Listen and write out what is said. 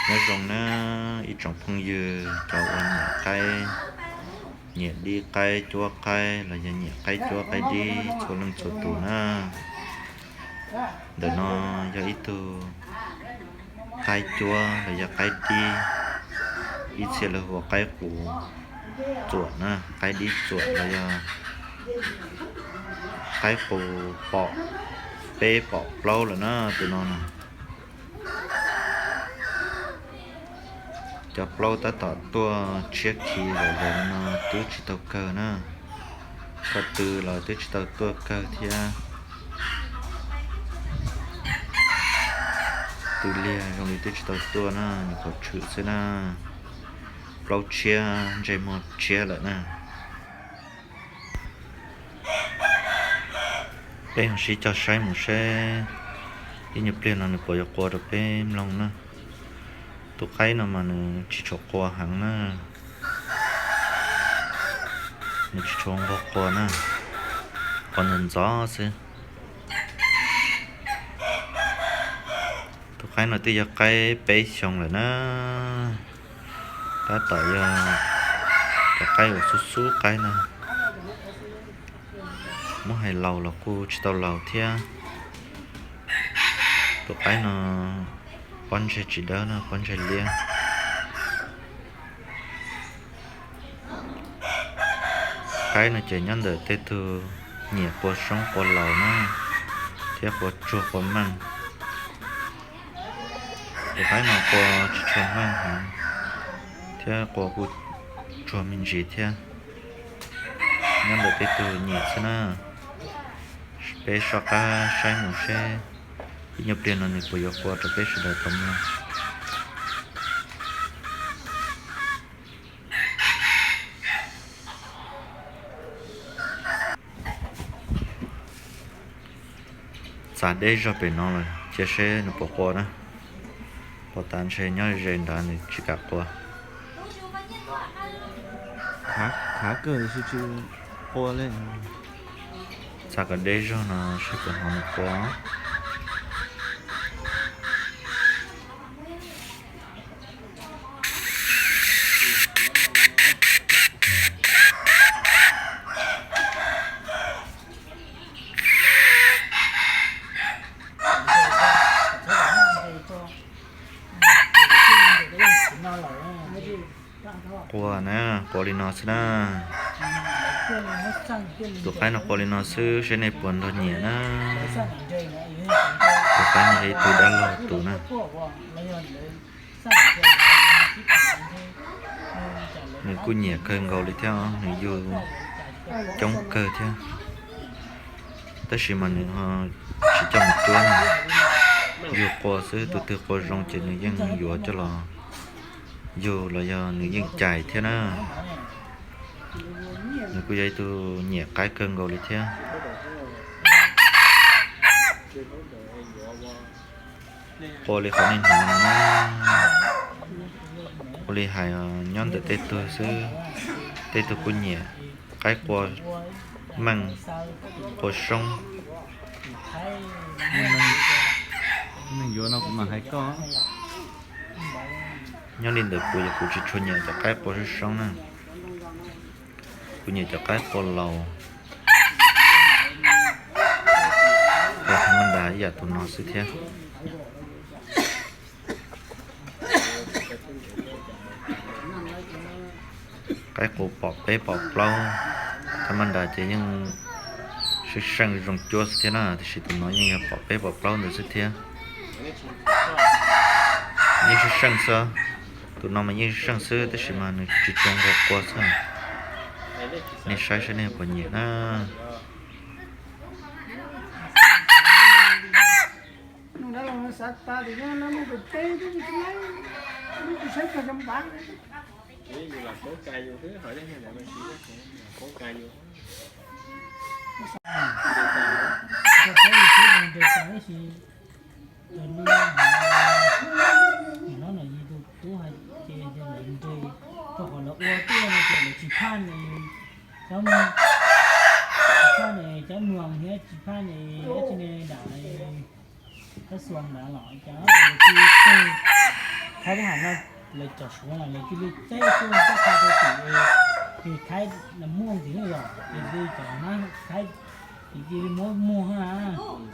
Nyob zoo na ib tsoom phooj ywg cov uas nyiam qaib, nyiam dib qaib cuab qaib los yog nyiam qaib cuab qaib dib txhua leej txhua tus na. Ntawm no yog ib tug qaib cuab los yog qaib dib, ib txhia lawv hu ua qaib qus txuam na, qaib dib txuam los yog qaib qus pom peb pom plaub lawm na tus no na. Cov plaub tab tom tuaj tshiab khi zom zaws li no twb tsis tau kawg na. Cov tw los twb tsis tau tuaj kawg thiab. Tw liag zoo li twb tsis tau tuaj na, nyuam qhuav tshwm xwb na. Plaub tshiab ntsej muag tshiab lawm na. Peb ho sib cog saib mus seb ib nyuag pliag no nws puas yuav qua rau peb mloog na. Tus qaib no mas nws tsis tshua qua heev na, nws tsis tshua nquag qua na, qua ntxov ntxov xwb. Tus qaib no twb yog qaib peb xyoo lawm na, tab tom yog cov qaib uas xub xub qaib na. Muab hais laus los kuj tsis tau laus thiab. Tus qaib no pob ntseg tsis dawb na, pob ntseg liab. Qaib no ces nyob ntawm tej tug nyiam qua soob qua laus na, thiab qua tsuag qua meej. Tus qaib no qua tsis tshua meej heev thiab qua kuj tsuag me ntsis thiab. Nyob ntawm tej tug nyiam xwb na. Peb soj qab saib mus seb ib nyuag pliag no nws puas yuav qua rau peb sawv daws tau mloog. Txav deb zog pem no lawm, cia seb nws puas qua na. Qua tas ntshe nyob ze nrad nws tsis kam qua. Txav kom deb zog no seb puas hnov nws qua. Qua na, qua li no xwb na. Tus qaib no qua li no xwb, seb nej puas nrog nyiam na. Tus qaib no yog ib tug dab laug tus na. Nws kuj nyiam kawg nkaus li thiab, nws yug coob kawg thiab. Tab sis mas nws tsis coj mus cuab na, yug qua xwb, tus twg qua zoo ces nws yeej yuav coj los yug los yog nws yeej cais thiab na. Nws kuj yog ib tug nyiam qaib kawg nkaus li thiab. Qua li qhov nej hnov no na, ua li hais nyob ntawm tej tug xwb, tej tug kuj nyiam qaib qua meej, qua soob. Neeg yuav no kuv mam hais koj. Nyob li ntawm kuv ces kuv tsis tshua nyiam cov qaib qua soob soob na. Kuv nyiam cov qaib qua laus, qua tha maj nras ib yam tus no xwb thiab. Qaib qua pom peb pom plaub, tha maj nras ces yeej seej seej zoo cuab xwb thiab na, tiam sis tus no yeej yog pom peb pom plaub ntawd xwb thiab. Yeej seej seej xwb, tus no mas yeej seej xwb tab sis mas nws tsis tshua nquag qua xwb. Nej saib saib nej puas nyiam na. Nim no yus tus tub hais ces lawv nres, rau qhov lawv ua tuaj no ces lawv tsis phaj nis, tsis phaj nis cov muag thiab tsis phaj nis dab tsi ne, dam kab xuas ntawd los cas lawv tsis teg, Thaib lub hais no lawv cov Suav no lawv cia li teb tuaj coj qha rau tim, ces Thaib muaj ntxiv yom, ces li cov na Thaib ces cia li muab muag na.